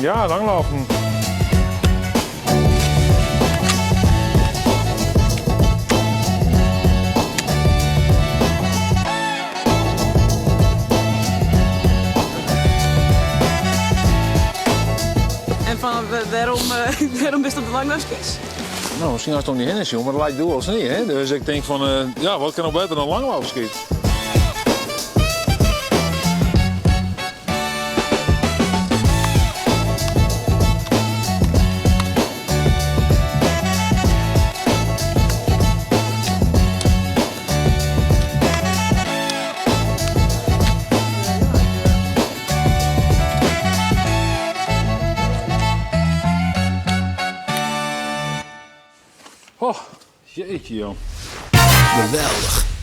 Ja, langlaufen. En fan wêrom, wêrom bist op de langlaufskis? No, miskien hast om dy hinne sjoen, mar it leit doe al snie, hè? Dus ik tink fan, ja, wat kin no better dan langlaufskys? Oh, jeetje joh. Geweldich.